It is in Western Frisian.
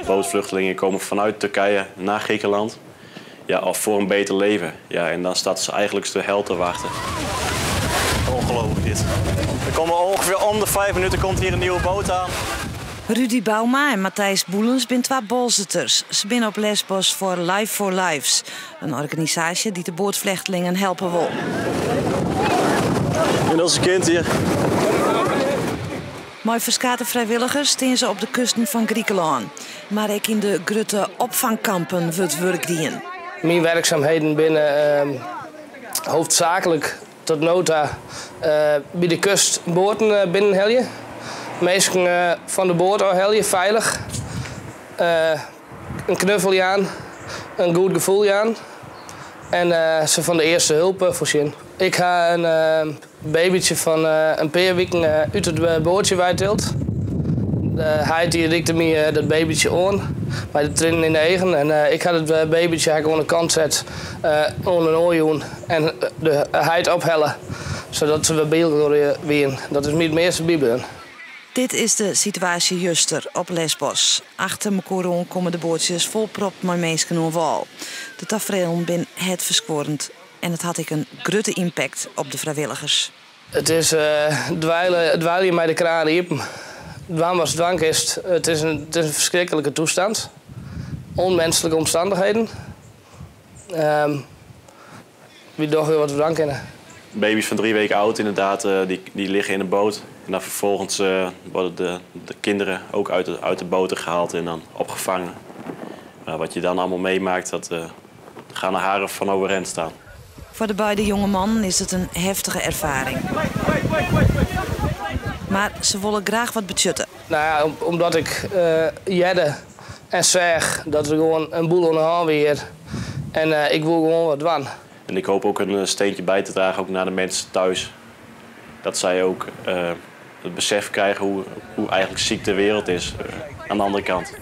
Bootvluchtelingen komen vanuit Turkije naar Griekenland. Ja, of voor een beter leven. Ja, en dan staat ze eigenlijk de hel te wachten. Ongelooflijk dit. Er komen ongeveer om de 5 minuten komt hier een nieuwe boot aan. Rudy Bauma en Matthijs Boelens binne twa Boalserters. Se binne op Lesbos foar Life for Lives, in organisaasje dy't de boatflechtlingen helpe wol. En dat is een kind hier. Mei ferskate frijwilligers steane se op de kusten fan Grikelân. Mar ek yn de grutte opfangkampen wurdt wurk dien. Myn wurksumheden binne hoofdzakelijk tot no ta by de kust boaten binnenhelje. Minsken fan de boat ôfhelje, feilich. In knuffel jaan, in goed gefoel jaan. En se fan de earste help foarsjen. Ik ha in babytsje fan in pear wiken út it boatsje weitild. Heit dy rikte my dat babytsje oan, mei de triennen yn de eagen. En ik ha it babytsje oan de kant set, oan in oar jûn. En de heit ophelle, sadat se wer by elkoar wiene. Dat is my it measte bybleaun. Dit is de situaasje juster op Lesbos. Achter mekoar oan komme de boatsjes folpropt mei minsken oan wâl. De tafrelen binne hertferskuorrend en it hat ek in grutte impact op de frijwilligers. It is dweile mei de kraan iepen. Dwaan watst dwaan kinst. It is in ferskriklike tastân. Ûnminsklike omstannichheden. Wy dogge wat we dwaan kinne. Baby's van 3 weken oud inderdaad, die liggen in de boot. En dan vervolgens worden de kinderen ook uit de boten gehaald en dan opgevangen. Nou, wat je dan allemaal meemaakt, dat gaan de haren van overeind staan. Foar de beide jonge mannen is it in heftige erfaring. Mar se wolle graach wat betsjutte. Nou ja, omdat ik hearde en seach dat der gewoan in boel oan de hân wie. En ik wol gewoan wat dwaan. En ik hoop ook een steentje bij te dragen, ook naar de mensen thuis. Dat zij ook het besef krijgen hoe eigenlijk ziek de wereld is aan de andere kant.